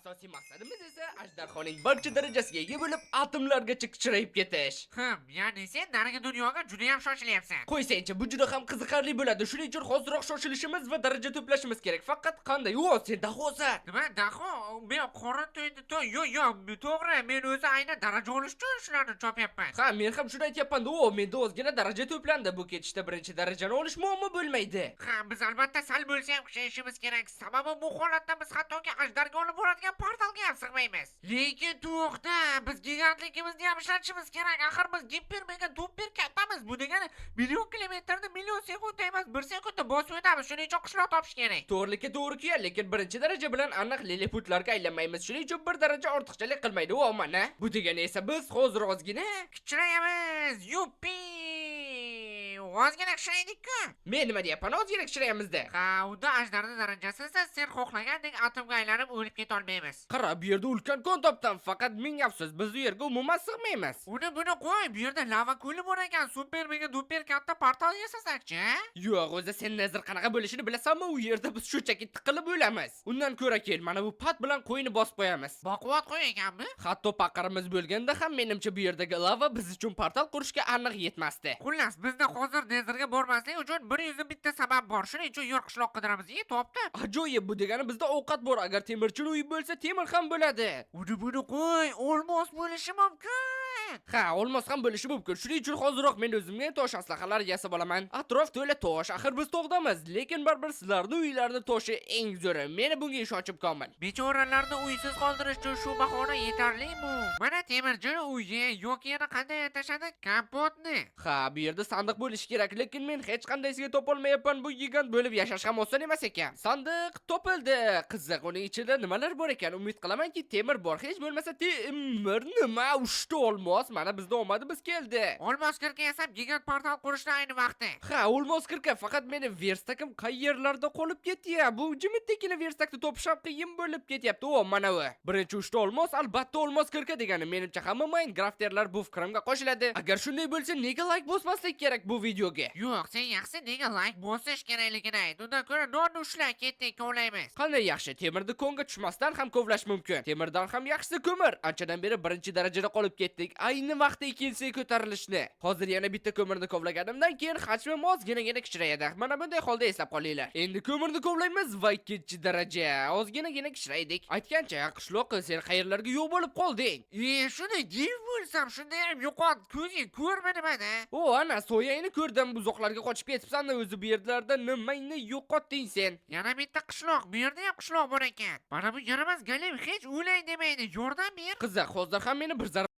Asosiy maqsadimiz esa ajdarhoning barcha darajasiga ega bo'lib, atomlargacha kichrayib ketish. Ya'ni sen narigi dunyoga juda ham shoshilyapsan. Qo'ysangchi, bu juda ham qiziqarli bo'ladi. Shuning uchun hoziroq shoshilishimiz va daraja to'plashimiz kerak. Faqat qanday? O, sen dahosan. Nima, daho? Men qorin to'ydi, to'y, yo'q, yo'q, to'g'ri, men o'zi aynan daraja olish uchun shularni chopyapman. Ha, men ham shuni aytyapman. O, menda ozgina daraja to'plandi. Bu ketishda birinchi darajani olish muammo bo'lmaydi. Ha, biz albatta sal bo'lsa ham kuchayishimiz kerak. Sababi bu holatda biz hattoki ajdarga olib boradigan portalga ham sig'maymiz. Lekin to'xta, biz gigantligimizni ham ishlatishimiz kerak. Axir biz giper mega duper kattamiz. Bu degani million kilometrni million sekundda emas, bir sekundda bosib o'tamiz. Shuning uchun qishloq topish kerak. To'g'rilikka to'g'ri kuya, lekin birinchi daraja bilan aniq liliputlarga aylanmaymiz. Shuning uchun bir daraja ortiqchalik qilmaydi. O, mana. Bu degani esa biz hozir ozgina Kichrayamiz. Yuppi! Ozgina kichraydik-ku. Men nima deyapman? Ozgina kichrayamizda. Ha, unda ajdarni darajasisiz sen xohlagandek atomga aylanib o'lib ketolmaymiz. Qara, bu yerda ulkan kon topdim. Faqat ming afsus, biz u yerga umuman sig'maymiz. Uni buni qo'y, bu yerda lava ko'li bor ekan. Super mega duper katta portal yasasakchi? Yo'q, o'zi sen nazir qanaqa bo'lishini bilasanmi? U yerda biz shunchaki tiqilib o'lamiz. Undan ko'ra kel, mana bu pat bilan qo'yni bosib qo'yamiz. Baquvvat qo'y ekanmi? Hatto paqirimiz bo'lganda ham menimcha bu yerdagi lava biz uchun portal qurishga aniq yetmasdi. Xullas, bizda hozir Nezerga bormaslik uchun bir yuzi bitta sabab bor. Shuning uchun yo'l qishloq qidiramiz. E, topdim. Ajoyib, bu degani bizda ovqat bor. Agar temirchini uyi bo'lsa, temir ham bo'ladi. Uni buni qo'y, olmos bo'lishi mumkin. Ha, olmos ham bo'lishi mumkin. Shuning uchun hoziroq men o'zimga tosh aslahalar yasab olaman. Atrof to'la tosh, axir biz tog'damiz, lekin baribir sizlarning uylarning toshi eng zo'ri. Meni bunga ishonchim komil. Bechoralarni uysiz qoldirish uchun shu bahona yetarlimi? Mana temirchini uyi yoki yana qanday atashadi? Kompotni. Ha, bu yerda sandiq bo'lishi kerak, lekin men hech qandaysiga topolmayapman. Bu gigant bo'lib yashash ham oson emas ekan. Sandiq topildi. Qiziq, uning ichida nimalar bor ekan? Umid qilamanki, temir bor. Hech bo'lmasa temir nima? Uchta olmos. Mana bizda omadimiz keldi. Olmos kirka yasab gigant portal qurishni ayni vaqti. Ha, olmos kirka, faqat meni verstakim qayerlarda qolib ketyapti? Bu jimitdagina verstakni topish ham qiyin bo'lib ketyapti. O, mana u. Birinchi uchta olmos albatta olmos kirka degani. Menimcha hamma Minecrafterlar bu fikrimga qo'shiladi. Agar shunday bo'lsa, nega like bosmaslik kerak bu videoga? Yo'q, sen yaxshi nega like bosish kerakligini ayt. Undan ko'ra nonni ushla, ketdik, kovlaymiz. Qanday yaxshi, temirni konga tushmasdan ham kovlash mumkin. Temirdan ham yaxshisi ko'mir. Anchadan beri birinchi darajada qolib ketdik. Ayni vaqtda ikkinchisiga ko'tarilishni. Hozir yana bitta ko'mirni kovlaganimdan keyin hajmim ozginagina kichrayadi. Mana bunday holda eslab qolinglar. Endi ko'mirni kovlaymiz va ikkinchi daraja ozginagina kichraydik. Aytgancha, qishloq, sen qayerlarga yo'q bo'lib qolding? E, shuni deb bo'lsam, shunda ham yo'qot, ko'zing ko'rmadi mana. O, ana soyangni ko'rdim. Uzoqlarga qochib ketibsan o'zi bu yerlarda nimangni yo'qotding sen? Yana bitta qishloq, bu yerda ham qishloq bor ekan. Mana bu yaramas golem hech o'lay demaydi. Yordam ber. Qiziq, hozir ham meni bir zarba